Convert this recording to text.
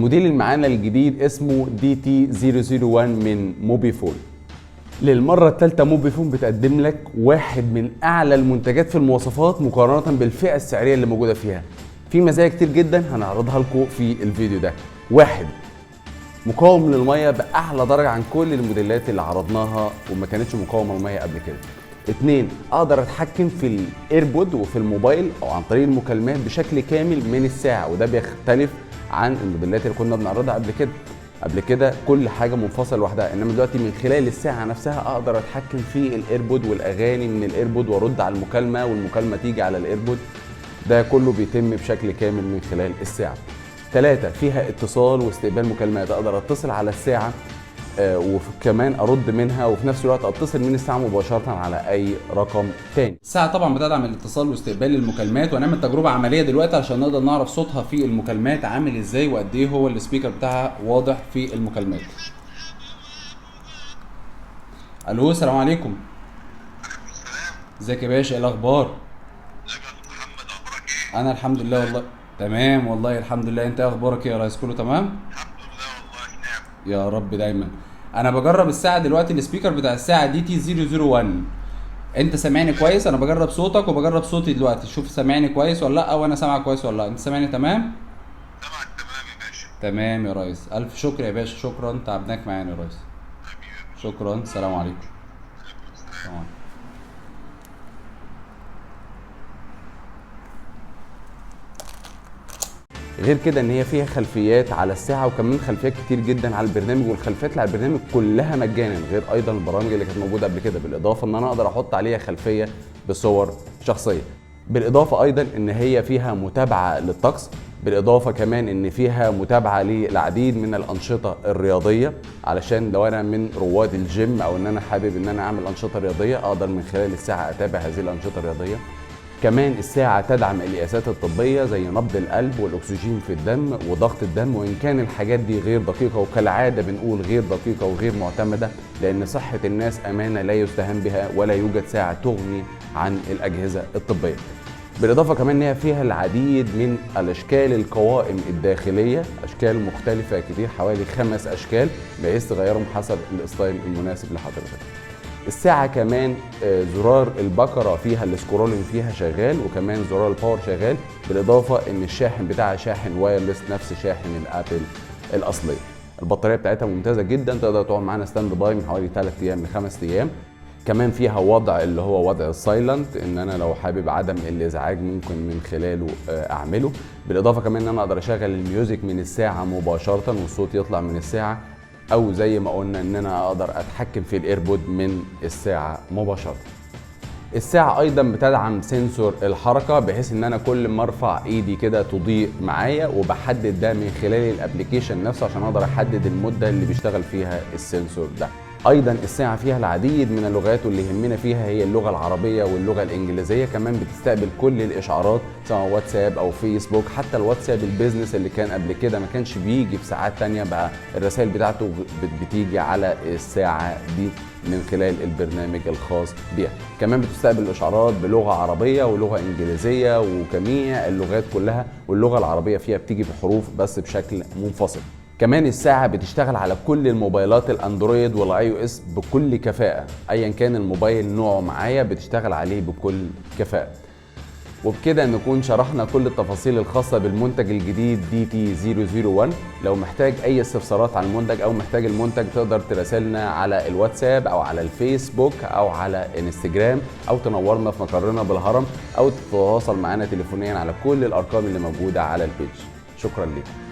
الموديل اللي معانا الجديد اسمه DT 001 من موبيفون. للمرة الثالثة موبيفون بتقدم لك واحد من أعلى المنتجات في المواصفات مقارنة بالفئة السعرية اللي موجودة فيها. في مزايا كتير جدا هنعرضها لكم في الفيديو ده. واحد، مقاوم للمية بأعلى درجة عن كل الموديلات اللي عرضناها وما كانتش مقاومة للمية قبل كده. اتنين، اقدر اتحكم في ال AirPod وفي الموبايل او عن طريق المكالمات بشكل كامل من الساعة، وده بيختلف عن الموديلات اللي كنا بنعرضها قبل كده. قبل كده كل حاجة منفصلة لوحدها، انما دلوقتي من خلال الساعة نفسها اقدر اتحكم في ال AirPod والاغاني من ال AirPod وارد على المكالمة والمكالمه تيجي على ال AirPod. ده كله بيتم بشكل كامل من خلال الساعة. ثلاثة، فيها اتصال واستقبال مكالمات، اقدر اتصل على الساعة وكمان ارد منها، وفي نفس الوقت اتصل من الساعة مباشرة على اي رقم تاني. الساعة طبعا بتدعم الاتصال واستقبال المكالمات، وهنعمل تجربه عملية دلوقتي عشان نقدر نعرف صوتها في المكالمات عامل ازاي وقد ايه هو ال speaker بتاعها واضح في المكالمات. الو، السلام عليكم. ازيك يا باشا، ايه الاخبار؟ محمد، اخبارك ايه؟ انا الحمد لله والله تمام، والله الحمد لله. انت إيه اخبارك ايه يا ريس؟ كله تمام؟ الحمد لله والله نعم. يا رب دايما. انا بجرب الساعة دلوقتي، ال speaker بتاع الساعة DT 001. انت سامعني كويس؟ انا بجرب صوتك وبجرب صوتي دلوقتي، شوف سامعني كويس ولا لا، وانا سامعك كويس ولا لا. انت سامعني تمام؟ سامعك تمام يا باشا. تمام يا ريس، الف شكر يا باشا، شكرا تعبناك معانا يا ريس. حبيبي يا باشا. شكرا، السلام عليكم. عليكم السلام. تمام. غير كده ان هي فيها خلفيات على الساعة، وكمان خلفيات كتير جدا على البرنامج، والخلفيات اللي على البرنامج كلها مجانا غير ايضا البرامج اللي كانت موجودة قبل كده. بالاضافة ان انا اقدر احط عليها خلفية بصور شخصية. بالاضافة ايضا ان هي فيها متابعه للطقس، بالاضافة كمان ان فيها متابعه للعديد من الانشطة الرياضية، علشان لو انا من رواد الجيم او ان انا حابب ان انا اعمل انشطة رياضية اقدر من خلال الساعة اتابع هذه الانشطة الرياضية. كمان الساعة تدعم القياسات الطبية زي نبض القلب والأكسجين في الدم وضغط الدم، وإن كان الحاجات دي غير دقيقة، وكالعادة بنقول غير دقيقة وغير معتمدة، لأن صحة الناس أمانة لا يستهان بها ولا يوجد ساعة تغني عن الأجهزة الطبية. بالإضافة كمان إن هي فيها العديد من الأشكال القوائم الداخلية، أشكال مختلفة كتير، حوالي 5 أشكال، بحيث تغيرهم حسب ال style المناسب لحضرتك. الساعة كمان زرار البكرة فيها ال scrolling فيها شغال، وكمان زرار ال power شغال، بالإضافة إن الشاحن بتاعها شاحن wireless نفس شاحن ال Apple الأصلية. البطارية بتاعتها ممتازة جدا، تقدر تقعد معانا standby من حوالي 3 أيام ل 5 أيام. كمان فيها وضع اللي هو وضع ال silent، ان انا لو حابب عدم الازعاج ممكن من خلاله اعمله. بالاضافة كمان ان انا اقدر اشغل ال music من الساعة مباشرة والصوت يطلع من الساعة، او زي ما قلنا ان انا اقدر اتحكم في ال AirPod من الساعة مباشرة. الساعة ايضا بتدعم sensor الحركة، بحيث ان انا كل ما ارفع ايدي كده تضيء معايا، وبحدد ده من خلال ال application نفسه عشان اقدر احدد المدة اللي بيشتغل فيها ال sensor ده. ايضا الساعة فيها العديد من اللغات، واللي يهمنا فيها هي اللغة العربية واللغة الانجليزية. كمان بتستقبل كل الاشعارات سواء واتساب او فيسبوك، حتى الواتساب ال business اللي كان قبل كده ما كانش بيجي في ساعات تانية، بقى الرسائل بتاعته بتيجي على الساعة دي من خلال البرنامج الخاص بيها. كمان بتستقبل الاشعارات بلغة عربية ولغة انجليزية وجميع اللغات كلها، واللغة العربية فيها بتيجي بحروف بس بشكل منفصل. كمان الساعة بتشتغل على كل الموبايلات ال Android وال iOS بكل كفاءة، ايا كان الموبايل نوعه معايا بتشتغل عليه بكل كفاءة. وبكده نكون شرحنا كل التفاصيل الخاصة بالمنتج الجديد DT 001. لو محتاج اي استفسارات عن المنتج او محتاج المنتج تقدر تراسلنا على الواتساب او على الفيسبوك او على انستجرام، او تنورنا في مقرنا بالهرم، او تتواصل معنا تليفونيا على كل الارقام اللي موجودة على ال page. شكرا لكم.